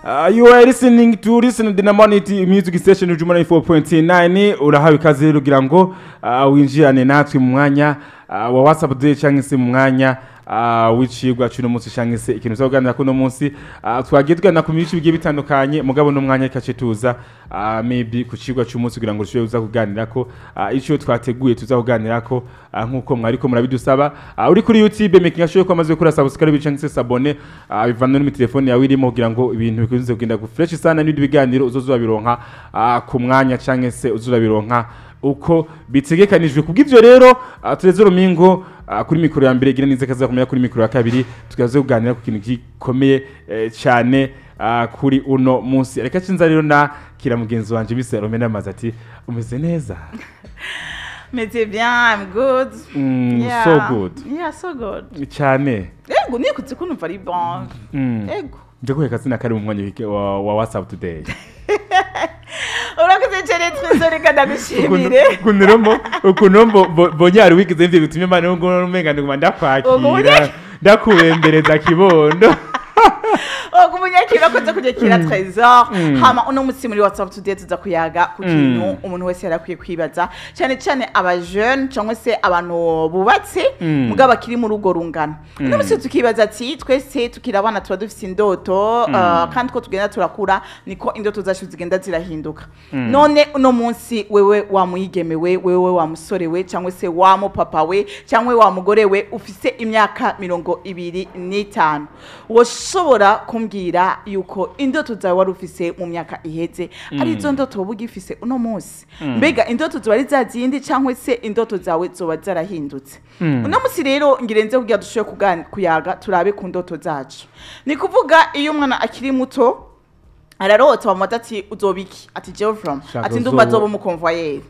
You are listening to listen to the Money Music Station Juma 4.9. Urahawe ikaze rero kugira ngo winjirane natwe mu mwanya wa WhatsApp Day cyangwa se mu mwanya w'icigwa cy'uno munsi, cyangwa se ikintu tuzaganira kuno munsi. Twagiye tuganira ku byinshi bigiye bitandukanye, mugabo no mwanya kace tuza maybe ku cigwa cy'umunsi kugira ngo dushobore kuza kuganira ko ico twateguye tuza kuganira ko nkuko mwariko murabidusaba. Uri kuri YouTube, making sure ko amaze gukora subscribe cyangwa se s'abonner, bivana no mu telefone yawe irimo, kugira ngo ibintu bikunze kugenda ku fresh sana, n'ibindi biganiro uzoza ku mwanya cyangwa se uzozabironka uko bitegekanijwe. Kubw'ivyo rero, Trezor Mingo kuri mikoro ya mbere, gira neza kaza kumenya kuri mikoro ya kabiri, tukaze kuganira ku kintu gikomeye cyane kuri uno munsi. Reka cinza rero na kira mugenzi wanje Miss Romena amaze ati umeze neza. Meze bien, I'm good. Yeah. So good. Yeah, so good. Cyane. Ego, nikutse kuntu ari bon. Ego. Ndaguhe kazina kari mu mwanya wa WhatsApp today. Urakoze cyane Trezor, reka ndagushimire. Ukuntu bonyari wigize ivyo bitumye mane ngo umenga ndaguma ndakwakira, ndakubembereza kibondo. Umunyakira akoze kunyakira Trezor. Hama uno munsi muri WhatsApp today tuza kuyaga ku kintu umuntu wese yarakwiye kwibaza, cyane cyane aba jeune cyangwa se abantu bubatse mugabo bakiri mu rugo rungano. Uno munsi tukibaza ati twese tukiri abana tuba dufise indoto, kandi ko tugenda turakura niko indoto zacu zigenda zirahinduka. None uno munsi wewe wa muyigemewe, wewe wa musore we, cyangwa se wa mupapa we, cyangwa wa mugore we ufise imyaka 25, woshobora kumbwira yuko indoto zawe wari ufise mu myaka iheze ari izo ndoto woba ugifise uno munsi? Mbega indoto zoba ari za zindi, cyangwa se indoto zawe zoba zarahindutse? Uno munsi rero ngirenze kugira dushobore kuyaga turabe ku ndoto zacu. Ni kuvuga iyo umwana akiri muto ararota, bamubaza ati uzobiki? Ati jewe from ati ndumva azoba umu convoyeur.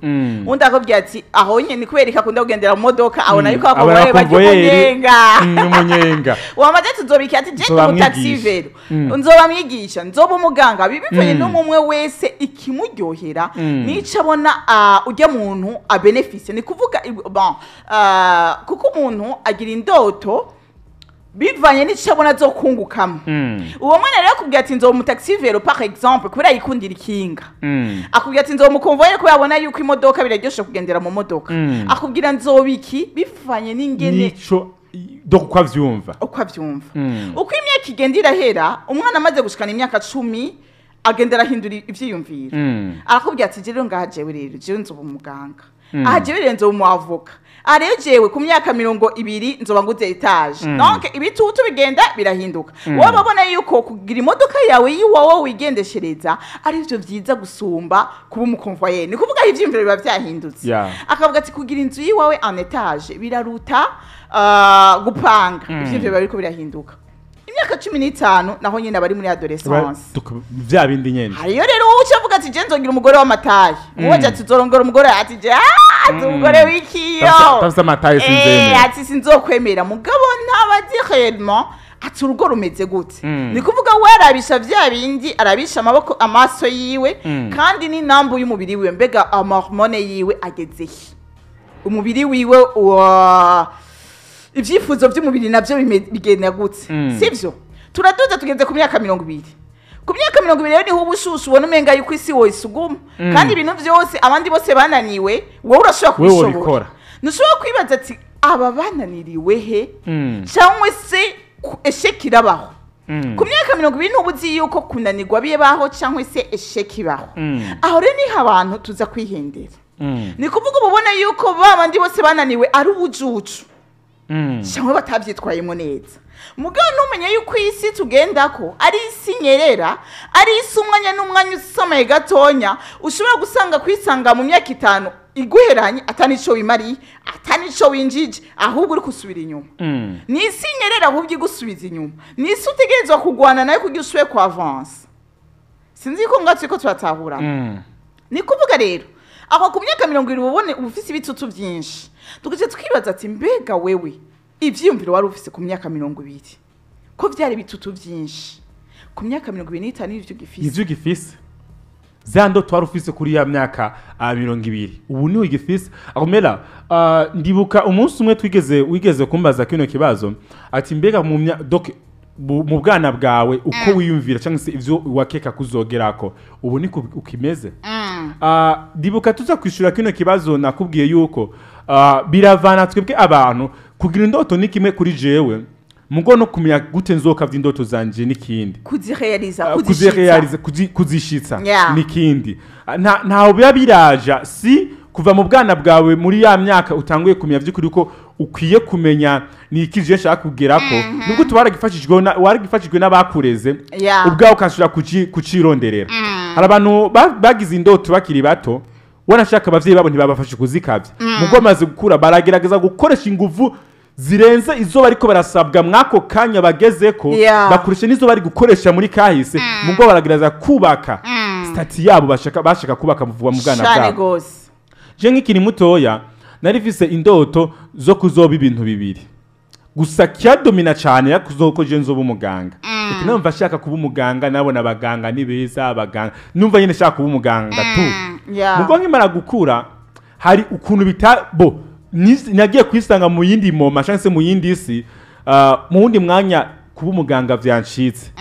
Undi akubwira ati aho nyene ni kubereka akunda kugendera mu modoka, abona yuko aba convoyeur barya umunyenga. Umunyenga. Wamaze ati uzobiki? Ati je nzoba ndi taxi mwigisha. Vélo, nzoba mwigisha, nzoba umuganga. Bivanye n'umwe wese ikimuryohera nico abona ujya muntu a bénéficie. Ni kuvuga bon, kuko umuntu agira indoto bivanye n'ico abona azokungukamo. Uwo mwana rero akubwira ati nzoba umu taxi vélo par exemple kubera yikundira ikinga, akubwira ati nzoba umu convoyeur kubera abona yuko imodoka biraryoshe kugendera mu modoka, akubwira nzoba iki bivanye n'ingene nico donc uko avyumva. Uko avyumva. Uko imyaka igenda irahera, umwana amaze gushikana imyaka 10 agenda arahindura ivyiyumviro. Arakubwira ati jewe ngaha, jewe rero jewe nzoba umuganga, aha jewe rero nzoba umu avocat, aha rero jewe ku myaka 20 nzoba nguze étage. Donc ibitutu bigenda birahinduka. Wowe babona yuko kugira imodoka yawe yiwawe wigendeshereza ari byo vyiza gusumba kuba umu convoyeur. Ni kuvuga ivyiyumviro biba vyahindutse. Akavuga ati kugira inzu yiwawe en étage biraruta gupanga. Ivyiyumviro biba biriko birahinduka. Imyaka 15 naho nyene abari muri adolescence. Vya bindi nyene. Hariyo rero uca avuga ati je nzogira umugore w'ama taille, uwo ati nzorongora umugore, ati je ati umugore w'ikiyo. Tafise ama taille sinzemera. Ati sinzokwemera. Mugabo ntabazi réellement ati urugo rumeze gute. Ni kuvuga we arabisha vya bindi, arabisha amaboko amaso yiwe kandi n'inambu y'umubiri wiwe. Mbega ama hormones yiwe ageze he? Umubiri wiwe wa ibyifuzo by'umubiri nabyo bigenda gute? Sivyo? Turaduza tugeze ku myaka 20. Ku myaka 20 rero niho ubushushu ubona umenga yuko isi woyisuguma, kandi ibintu byose abandi bose bananiwe wowe urashobora Wewe kubishobora. wobikora. Ntushobora kwibaza ati aba bananiriwe he, cyangwa se échec irabaho. Ku myaka 20 n'ubu uzi yuko kunanirwa bibaho cyangwa se échec ibaho. Aho rero niho abantu tuza kwihendera. Ni kuvuga uba ubona yuko ba bandi bose bananiwe ari ubujuju cyangwa batabyitwayemo neza. Mugabo ntumenye yuko isi tugendako ari isi nyerera, ari isi umwanya n'umwanya usamaye gatonya ushobora gusanga kwisanga mu myaka 5 iguheranye atanico wimariye, atanico winjije, ahubwo uri gusubira inyuma. Ni isi nyerera ahubwo igusubiza inyuma. Ni isi utegerezwa kugwana nayo kugira usubire ku avance. Sinzi ko ngatse ko turatahura. Ni kuvuga rero aho ku myaka 20 ubone uba ufise ibitutu byinshi, tugace twibaza ati mbega wewe ivyiyumviro wari ufise ku myaka 20 ko vyari ibitutu byinshi, ku myaka 25 ivyo ugifise? Ivyo ugifise? Za ndoto wari ufise kuri ya myaka 20 ubu niho ugifise? Armela, ndibuka umunsi umwe twigeze wigeze kumbaza kino kibazo ati mbega mu donc Mu bwana bwawe, uko wiyumvira cyangwa se ivyo wakeka kuzogerako, ubu niko ukimeze? Ndibuka tuza kwishura kino kibazo, nakubwiye yuko biravana. Twebwe abantu kugira indoto ni kimwe kuri jewe, mugo no kumenya gute nzoka vy'indoto zanje n'ikindi. Kuzirealiza. Kuzishitsa, kuzishitsa n'ikindi. Ntaho biba biraja si kuva mu bwana bwawe, muri ya myaka utanguye kumenya vy'ukuri ko ukwiye kumenya ni iki je nshaka kugerako, nubwo tuba waragifashijwe n'abakureze, ubwawe ukashobora kucironderera. Hari abantu bagize indoto bakiri bato, wanashaka abavyeyi babo ntibabafashe kuzikavya, mugo bamaze gukura baragerageza gukoresha inguvu zirenze izo bariko barasabwa mwako kanya bagezeko, bakoresha n'izo bari gukoresha muri kahise, mugo baragerageza kubaka statut yabo bashaka kubaka vuba mu bwana Cane bwabo. gose. Je nkikiri mutoya nari mfise indoto zo kuzoba ibintu bibiri gusa cyadomina cyane, yakuzoko je nzoba umuganga. Ati numva ashaka kuba umuganga, nabona abaganga ni beza, abaganga, numva nyine ashaka kuba umuganga tu. Mugo nkimara gukura hari ukuntu bita bo nagiye kwisanga mu yindi moma cyangwa se mu yindi si, mu wundi mwanya kuba umuganga vyancitse,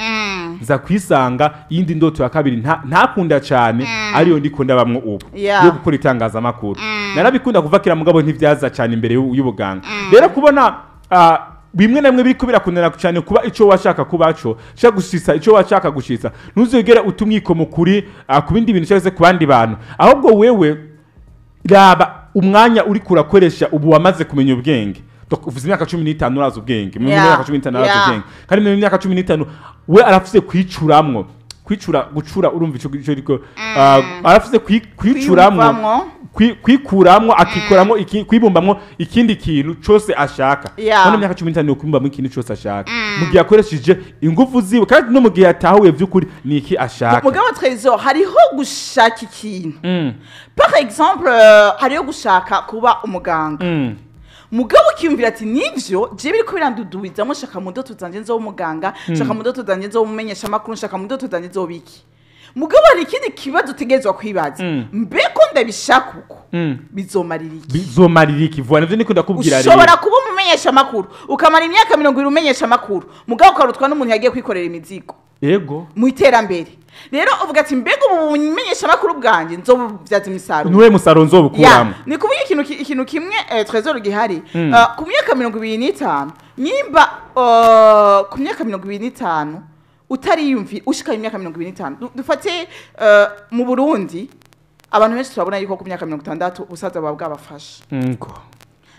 nza kwisanga iyindi ndoto ya kabiri ntakunda cyane, ariyo ndiko ndabamwo ubu, yo gukora itangazamakuru. Narabikunda kuva kera, mugabo ntivyaza cyane imbere y'ubuganga. Rero kubona bimwe na bimwe biriko birakundana cyane kuba ico washaka kubaco, shaka gushitsa ico washaka gushitsa, ntuzigere utumwikomo kuri ku bindi bintu cyangwa se ku bandi bantu, ahubwo wewe raba umwanya uri kurakoresha ubu wamaze kumenya ubwenge. Donc, uvuze imyaka 15, urazi ubwenge mu myaka 15, arazi ubwenge, kandi mu myaka 15 we arafise kwicuramwo, kwicura, gucura, urumva ico ariko arafise kwicuramwo, Kwiyumvamwo. kwikuramwo, akikuramwo kwibumbamwo ikindi kintu cose ashaka. None imyaka 15 kwibumbamwo ikintu cose ashaka, mu gihe akoresheje ingufu ziwe kandi no mu gihe yatahuye vy'ukuri ni iki ashaka. Mugabo Trésor, hariho gushaka ikintu, par exemple hariho gushaka kuba umuganga, mugabo ukiyumvira ati nivyo je biriko birandudubirizamo, nshaka mu ndoto zanje nzoba umuganga, nshaka mu ndoto zanje nzoba umumenyeshamakuru, nshaka mu ndoto zanje nzoba iki. Mugabo hari ikindi kibazo utegerezwa kwibaza: mbeko ndabishaka uko, bizomarira iki? Bizomarira iki? Vuba nivyo niko ndakubwira rero. Ushobora kuba umumenyeshamakuru ukamara imyaka 20 umenyesha amakuru, mugabo ukarutwa n'umuntu yagiye kwikorera imizigo mu iterambere. Rero uvuga ati mbega ubu bumenyeshamakuru bwanjye nzobubyaza imisaruro? Niwe musaruro nzobukuramo. Ni kuvuga ikintu kimwe, Trésor, gihari. Ku myaka 25, nimba ku myaka 25 utariyumvi ushika imyaka 25, dufate mu Burundi abantu benshi turabona yuko ku myaka 60 ubusaza buba bwabafashe.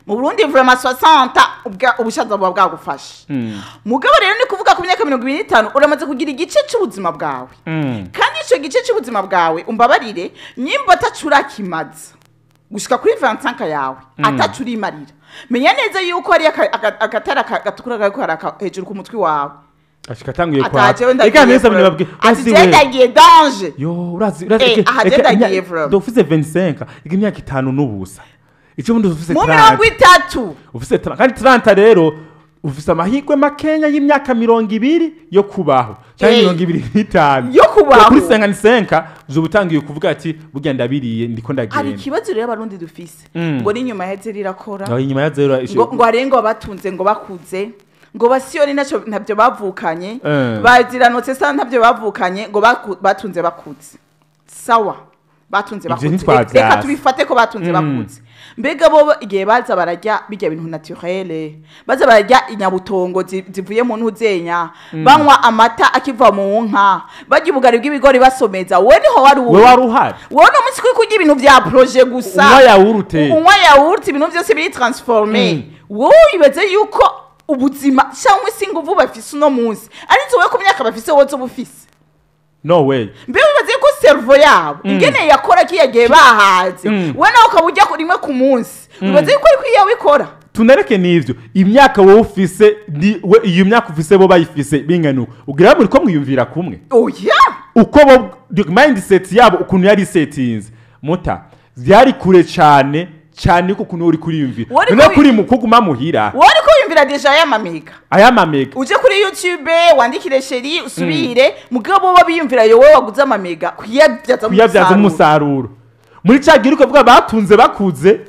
Mu Burundi vraiment 60 ubushaza buba bwagufashe. Mugabo rero ni kuvuga ku myaka 25 uramaze kugira igice c'ubuzima bwawe, kandi ico gice c'ubuzima bwawe, umbabarire, nyimba atacurakimaza gushika kuri 25 yawe atacurimarira, menya neza yuko hari agatara gatukura kariko karaka hejuru ku mutwe wawe. Ashika atanguye kwa Atajewe Eka ndagiye neza. vraiment. Bintu Ati babwiye je ndagiye danger. Yo, urazi Aha je ndagiye vraiment. Ufise 25, iga imyaka 5 n'ubusa, ico bundi ufise Mu 30. 30. Ufise 30, kandi 30 rero ufise amahirwe makenya y'imyaka 20 yo kubaho cyangwa 25 Yo kubaho. Kuri 55 uzoba utangiye kuvuga ati burya ndabiriye, ndiko Hari ndagenda. ikibazo rero abarundi dufise, ngo n'inyuma ya zero irakora. Aho inyuma ya zero Ngo hariho ngo abatunze ngo bakuze, ngo basiyoni nacyo ntabyo bavukanye, baziranotse sa ntabyo bavukanye, ngo batunze bakuze. Sawa, batunze Ivyo bakuze. ntitwavyase. Reka tubifate ko batunze bakuze. Mbega bo igihe baza bararya bijya bintu naturel, baza bararya inyabutongo zivuye mu ntuzenya, banywa amata akiva mu nka, barya ubugari bw'ibigori basomeza, we niho wari uri? We wari uhari? Wowe uno munsi kuri kurya ibintu vya projet gusa, Unywa yawurute. Unywa yaourt, ibintu byose biri transformé, wowe wibaze yuko ubuzima cyangwa se inguvu bafise uno munsi ari wowe ku myaka bafise wowe uzoba ufise? No way. Mbe wibaze ko cerveau yabo ingene yakora kiya gihe bahaze, we nawe ukaba ujya rimwe ku munsi, wibaze yuko ariko iyo wikora? Tunareke n'ivyo, imyaka wowe ufise ni we, iyo myaka ufise bo bayifise bingana uko, ugira muri ko mwiyumvira kumwe? Oya. Uko bo mindset yabo ukuntu yari setinze muta byari kure cyane cyane uko ukuntu uri kuriyumvira. Wari None kuri mu kuguma muhira, wowe uriko wiyumvira déjà y'amamega. Aya mamega. Uje kuri YouTube wandikire chéri usubire, mugabo bo biyumvira yo wowe waguze amamega kuyabyaza Kuyabyaza umusaruro muri cya gihe uriko uvuga batunze bakuze.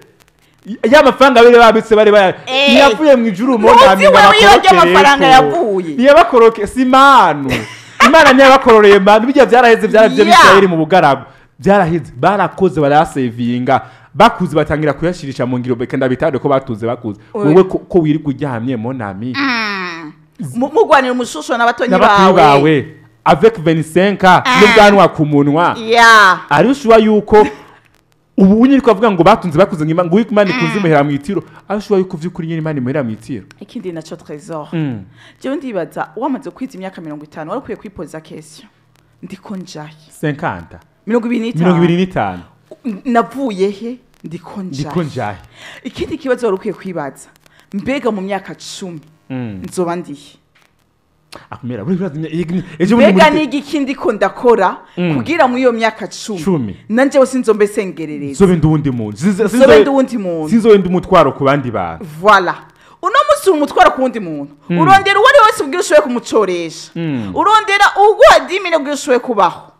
Ya mafaranga bari babitse bari baya yavuye mu ijuru mo ndamira amafaranga yavuye. Niyabakoroke si manu. Imana ntiyabakororeye manu bijya byaraheze byaravye Bisirayeli mu bugaragu. Byaraheze barakoze barasevinga bakuze batangira kuyashirisha mu ngiro bekenda bitade ko batuze bakuze. Wowe ko wirirwa uryamye monami. Mugwanira umushusho n'abatonyi bawe. Avec 25 n'ubwanwa ku munwa. Ari ushuwa yuko ubu nyiri kwavuga ngo batunze bakuze ngima ngo Imana ikunze imuhera mu itiro ashuwa yuko vyukuri nyiri Imana imuhera mu itiro. Ikindi naco Trésor. Jewe ndibaza wamaze kwiza imyaka 50 wari ukwiye kwipoza question. Ndiko njaye. 50. 25. Navuye he ndiko njaye. Ikindi kibazo wari ukwiye kwibaza. Mbega mu myaka 10 nzoba ndihe? Akumera mbega nigi ndiko ndakora kugira mu iyo myaka 10 nanje wose nzombe sengerereza nzobe ndundi muntu sinzobe ndi umutwaro ku bandi bantu. Voilà uno musi umutwaro ku wundi muntu urondera uwo ari wese ubwira ushoboye kumucoresha urondera uguha dimine ubwira ushoboye kubaho.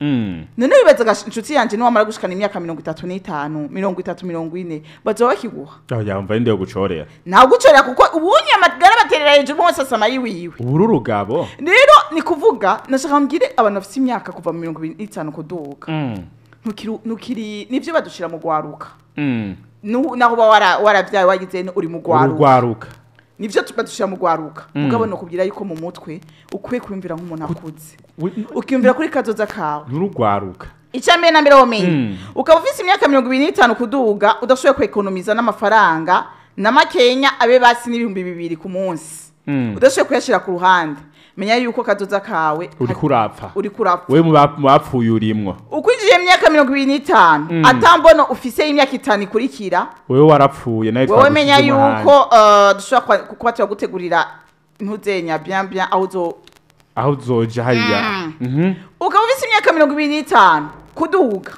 None wibazaga inshuti yanje ni wamara gushikana imyaka 35 30 40 bazoba bakiguha. Yamva inde yo gucorera nta gucorera kuko ubunye amagara baterera hejuru bose asama yiwiwe uburu rugabo. Rero ni kuvuga nashaka mbwire abantu bafite imyaka kuva mu 25 kuduga ntukiri nivyo badushira mu gwaruka naho ba warabyaye wagize uri mu gwaruka nivyo tubadushira mu gwaruka. Mugabo no kubwira yuko mu mutwe ukwiye kwiyumvira nk'umuntu akuze ukiyumvira kuri kazoza kawe n'urugwaruka. Icambere na mbere womenye ukaba ufise imyaka 25 kuduga udashoboye kwekonomiza n'amafaranga na makenya abe basi n'ibihumbi 2 ku munsi udashoboye kuyashira ku ruhande menya yuko kazoza kawe uri kurapfa wewe mu bapfuye urimwo ukwinjiye imyaka 25 atambono ufise imyaka 5 ikurikira wewe warapfuye nawe wewe menya yuko dushobora kuba turagutegurira ntuzenya bien bien aho uzoja hariya. Ukaba ufise imyaka 25 kuduga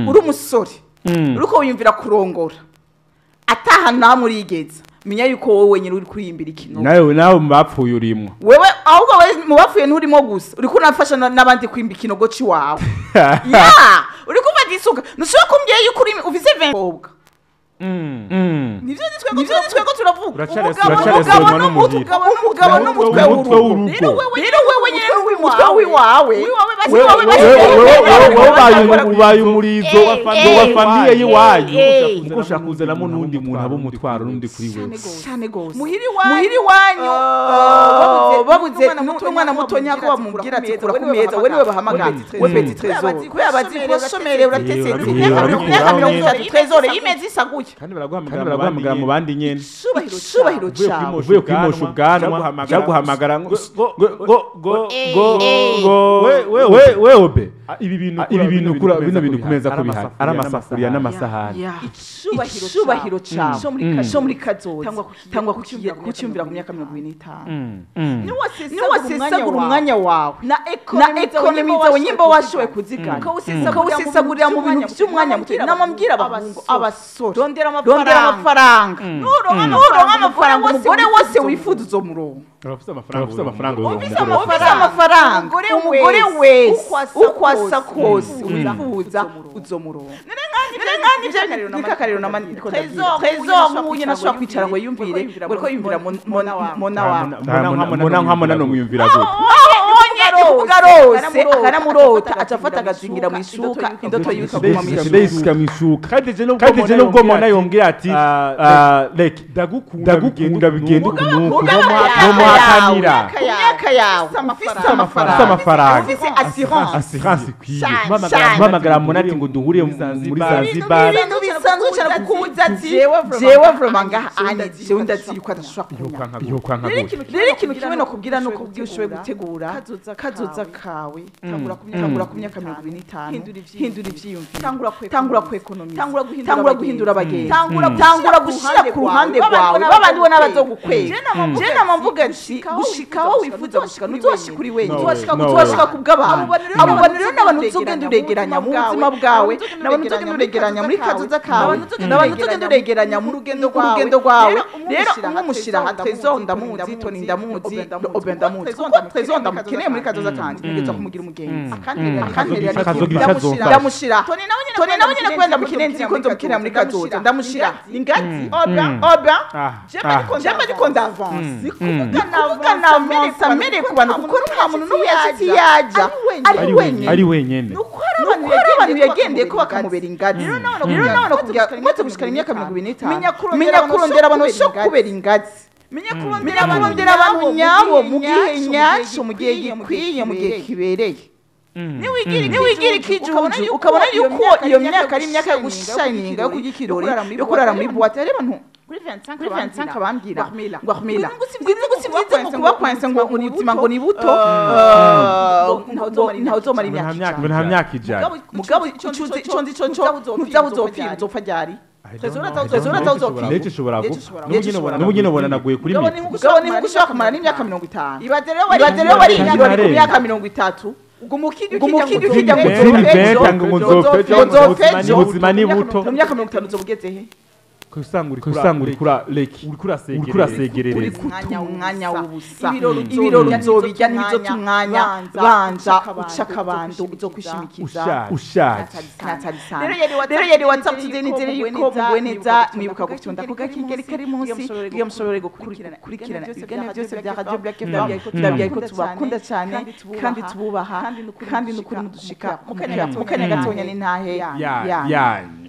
uri umusore uriko wiyumvira kurongora ataha namurigeza menya yuko wowe wenyine uri kuriyimbira ikino nawe mu bapfuye urimwo wewe ahubwo mu bapfuye nturimo gusa uriko unafasha n'abandi kwimba ikinogo ciwawe. Ya uri kumva isuka ntushobora kumbwira yuko uri ufise 20 kobwa. Nivyo nitwego turavuga umugabo n'umutwe w'urugo. Rero wewe nyene umutwe wiwawe ubaye umurizo wa famiye yiwanyu kuko ushaka kuzanamo n'undi muntu abo umutwaro n'undi kuri wewe cyane gose. Muhiri wanyu babuze n'umwana mutonya ko bamubwira ati kura ku meza we niwe bahamagara we Petit Trésor kubera bazi ko shomere uratetse imyaka 30 Trésor imeze isaguye kandi baraguhamagara mu bandi nyene icubahiro cyawe uvuye kwimosha ubwanwa cyaguhamagara ngo go go we we obe ibi bintu kura bino bintu kumeza ko bihari ari amasafuriya n'amasahani. Icubahiro cyawe cyo muri kazoza tangwa kucyumvira ku myaka 25 niwasesagura umwanya wawe na ekonomi zawe nyimba washoboye kuzigana ukawusesagurira mu bintu by'umwanya muto. Namambwira abahungu abasore rondera amafaranga nuronka amafaranga umugore wose wifuza uzomuronka. Urafise amafaranga umugore wese uko asa kose wifuza uzomuronka. Nikakarero namandiko Trésor nkunye nashobora kwicara ngo yumvire ngo ko yumvira mona wa mona nkamona no muyumvira gute kuvuga rose akanamurota acafata agazingira mu ishuka indoto yuko aguma mu ishuka mu ishuka kandi je nubwo mona yombwira ati like ndagukunda bigenda ukunuku no muhakanira imyaka yawe ufise amafaranga ufise assurance ikwiye mpamagara mona ati ngo duhure muri Zanzibar ibintu bisanzwe cyane kukubuza ati jewe vraiment ngaha anye jewe ndazi yuko adashobora kunywa. Rero ikintu kimwe no kubwira nuko ubwiye ushoboye gutegura kazoza kawe tangura ku myaka 25 hindura ivyiyumviro tangura kwekonomiza tangura guhindura abagenzi tangura gushira ku ruhande rwawe babandi bo n'abazogukwega. Je nama mvuga nti gushika aho wifuza gushika ntuzoshika uri wenyine uzoshika ku bw'abantu. Abo bantu rero n'abantu uzogenda uregeranya mu buzima bwawe n'abantu uzogenda uregeranya muri kazoza kawe. kawe, n'abantu uzogenda uregeranya mu rugendo rwawe. Rero umwe umushyira aha, Trésor ndamuzi, Tony ndamuzi, Oben ndamuzi, kuko Trésor ndamukeneye muri kazoza kanje, ntegerezwa kumugira umugenzi. Akanterera. Akazogira ico azomfasha. Ndamushira Tony nawe nyene kubera ndamukeneye, nzi ko nzomukenera muri kazoza, ndamushira ingazi Oben. Jemba ndiko ndavance, ni kuvuga navansa mbereye ku bantu, kuko nta muntu n'umwe yashitse yaja ari wenyine. Ari wenyene. Nuko hari abantu yagendeye ko bakamubera ingazi. Rero nawe kugira umaze gushikana imyaka 25, menya kurondera abantu bashobora kubera ingazi, menya kurondera abantu nyabo mu gihe nyaco, mu gihe gikwiye, mu gihe kibereye. Niwigira ikijuju, ukabona yuko iyo myaka ari imyaka yo gushininga, yo kurya ikirori, yo kurara muri boîte, hari abantu kuri 25 bambwira ngo ahmila ngo si byiza ngo kuba kwanse, ngo ubuzima ngo ni buto, ntawe uzomara ngo nta imyaka myaka, ngo 100. Nta myaka 100. Mugabo ico nzi co ntuza uzopfira, uzopfa ryari? Trésor atazopfira. Ndetse ushobora gupfa. Ndetse ushobora. N'ubu nyine ubona naguye kuri Mugabo micro. ni nkuko ushobora kumara n'imyaka 50. Ibaze rero wari ikirori ku myaka 30, ubwo umukiri ukijya ngo Izindi nzopfa ejo, venta ngo nzopfa ejo, ngo nzopfa ejo. Ubuzima ni buto. Mu myaka 50 uzoba ugeze he? Usanga uri kura leki, uri kurasegerereza. Uri umwanya w'ubusa. Ibirori uzobirya ntibizota umwanya. Banza uca akabando uzokwishimikiza. Ushaje. Natalisana. Rero yari WhatsApp Today. Nizere yuko muguwe neza. Mwibuka gufyonda ku gakengeri kari munsi kugira mushobore gukurikirana ibiganiro byose bya Radio Black FM. Ndababwira ko tubakunda cyane kandi tububaha, kandi n'ukuri mudushika mu kanya gatonya n'intahe ya yanyu. Yanyu.